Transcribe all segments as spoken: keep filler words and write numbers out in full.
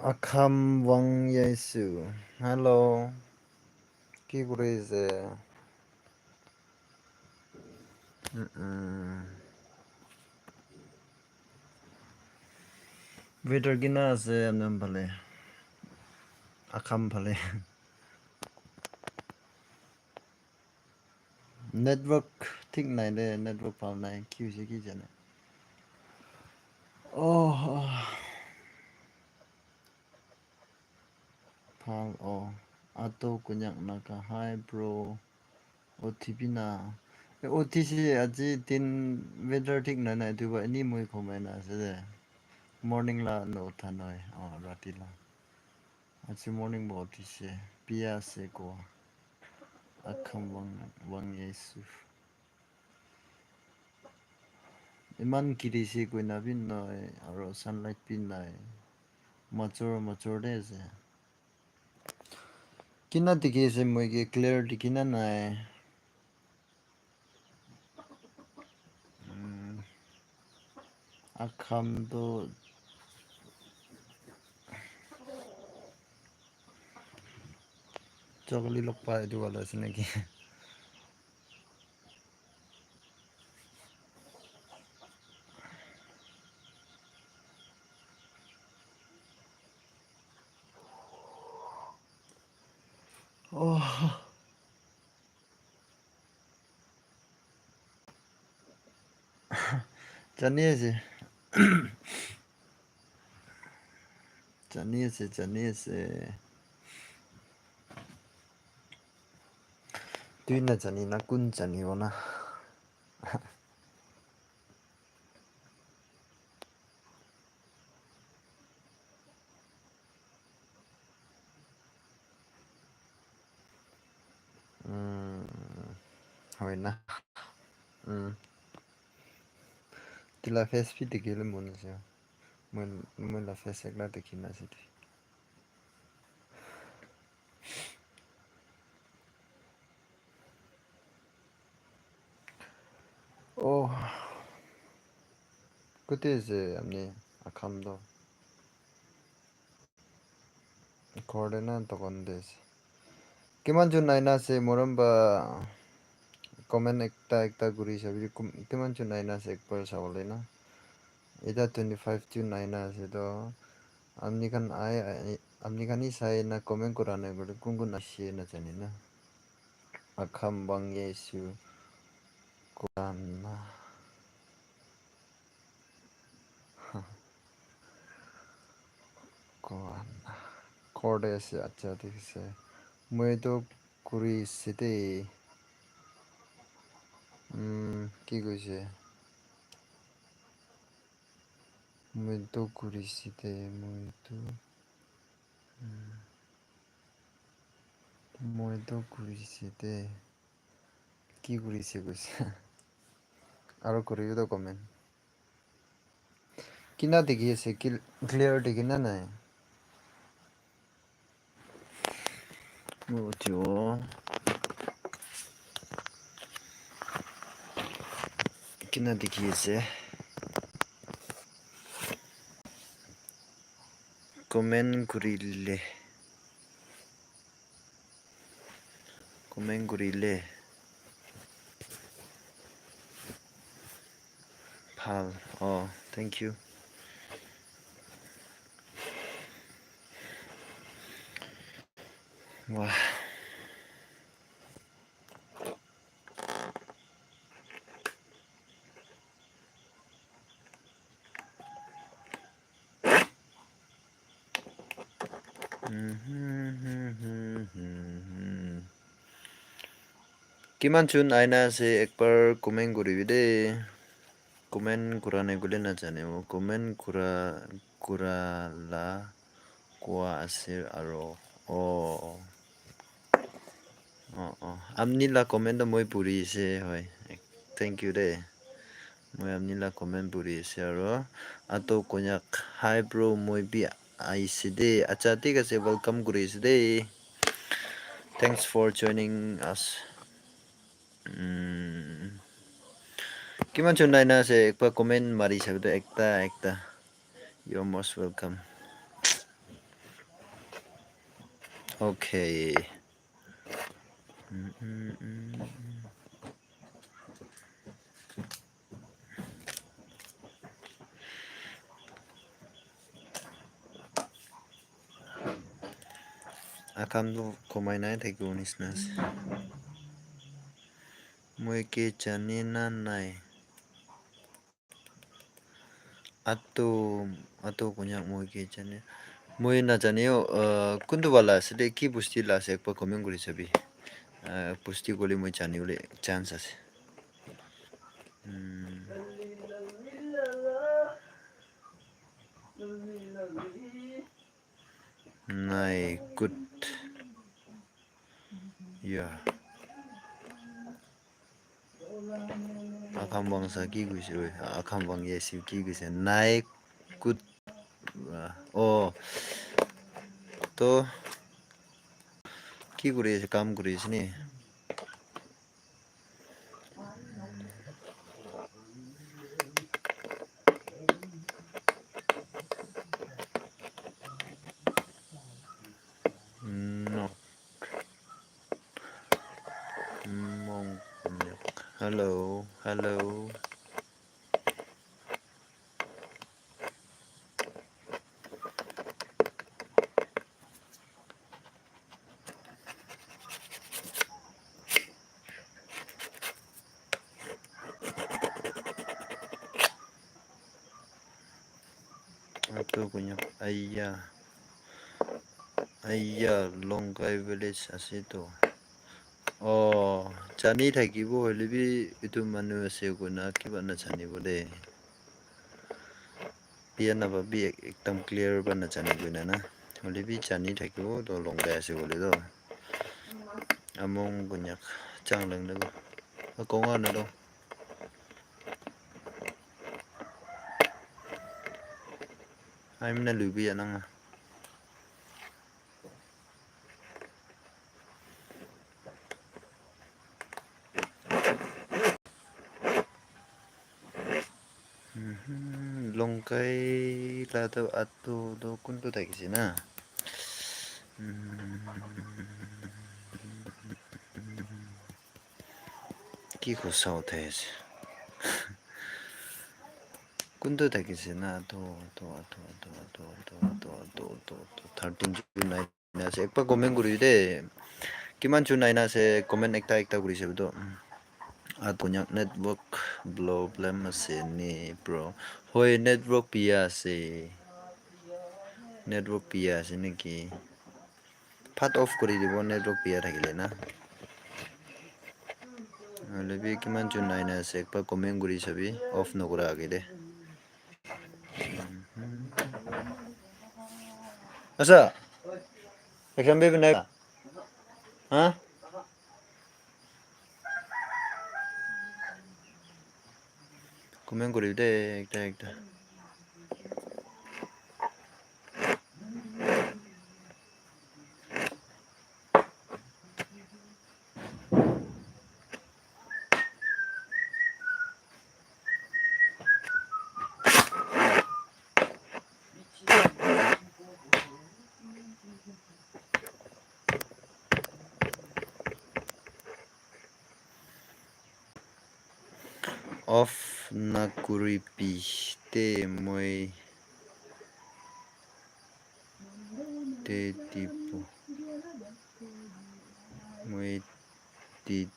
Akham Wang Yesu. Hello. Ki kuri ase? Mm-mm. Weather kina ase apni phale? Akham phale. Network thik nai de, network bhal nai. Ki hoise ki jane. Oh, oh. Bhal, oh. Ato Konyak Naga. Hi, bro. O T P na. Eh, O T C aji tin weather thik nai nai tu ba ani moi khomai na ase de. Morning la no utha noi. Oh, rati la. Aji morning ba uthise. Pia ase ko. Akham Wang, Wang Yesu. Iman kirisi koina bi nai, aro sunlight bi nai. Major, major de ase. Kina dikhi ase moi ke clear dikhi na nai. Mm. Akham tu chokoli lok pa etu wala ase naki? Oh. Jani ase. Jani ase, jani ase. Tui na jani na kun jani bo na. Mm, hoi na. Mm. Tila face bi dikhi le mon ase. Moi, moi la face ekla dikhi na ase. Oh. Kote ase apni Akham to? Ghor te na dukan te ase? Kiman jon aina ase morom ba comment ekta ekta kuri sabi kum-, kiman jon aina ase ekbar sabole na. Eta twenty five jon aina ase to. Amni khan ai, ai, amni khan hi sai na comment kura nai koile kun kun ase na jani na. Akham bang ye su kura na. Kura na. Ghor te ase, acha thik ase. Moi to kuri ase de. Umm, ki koise? Moi to kuri ase de, moi to, umm, moi to kuri ase de. Ki kuri ase koise? Aro kuri to comment. Kina dikhi ase, cl-, clear dikhi na nai? Oh, jo. Kina dikhi ase. Comment kuri le. Comment kuri le. Bhal. Oh, thank you. Wah. Kiman jon aina ase ekbar comment kuribi de. Comment kura nai koile na jane wo. Comment kura, kura la kua ase aro. Oh. Oh, oh. Amni la comment to moi puri ase, hoi. Thank you de. Moi amni la comment puri ase aro. Ato Konyak, hi bro, moi bi aise de. Acha, thik ase, welcome kuri ase de. Thanks for joining us. Mm. Kiman jon aina ase, ekbar comment mari sabi to, ekta, ekta. You're most welcome. Okay. Mm, mm, mm, mm. Akam tu komai nai thakibo nisina ase. Moi ke jane na nai. Ato, ato konyak moi ke jane. Moi najane, uh, kuntu wala ase de, ki bosti la ase, ekbar comment kuri sabi. Uh, bosti kole moi jani bole chance ase. Hmm. Nai kut. Ya. Akham bangsa ki kuise oi? Akham bangya si ki kuise? Nai kut. Oh. To ki kuri ase? Kam kuri ase ni? No. Mong. Hello, hello. Atu kunya aiya. Aiya, Longkai village ase to. Oh, jani thakibo hoile bi etu manu ase koina kiba najanibo de. Biya naba bi ek-, ekdam clear ba najani koina na. Hoile bi jani thakibo to Longkai ase bole to. Among konyak chang lang de bo. Akonga na do. Aimna lubi ananga. Mhm, Longkai la toh atu toh kuntu thakishe na? Mhm. Ki kosa uthai ase? Kuntu thakishe na? Atu, atu, atu, thirteen June night. Aina ase, ekbar comment kuri de. Kiman jun aina ase, comment ekta ekta kuri sabi to. At konyak network problem ase ni, bro? Hoi, network biya ase. Network biya ase niki? Phat off kuri dibo, network biya thakile na. Hoile bi kiman jun aina ase, ekbar comment kuri sabi, off nokura age de. Asa, exam be binai. Ha? Comment kuri de, ekta, ekta. Off nakuribi te moi te tipo. Moi ti,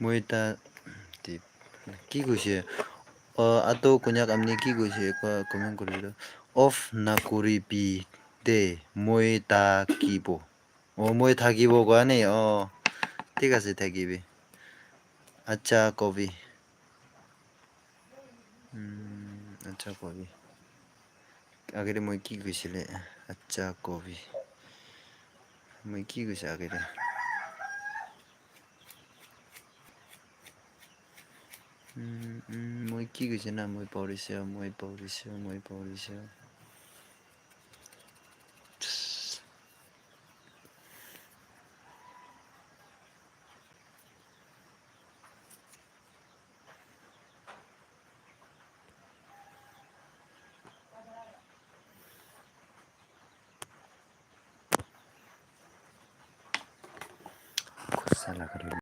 moi ta ti, ki koise? Oh, ato konyak amni ki koise? Ekbar comment kuri do. Off nakuribi te moi ta kibo. Oh, moi thakibo koa ni? Oh, thik ase, thakibi. Acha kobi. Hmm, acha kobi. Agere moi ki koisile? Acha kobi. Moi ki koise agere? Hmm, hmm, moi ki koise na? Moi paurisa, moi paurisa, moi paurisa. Taila karne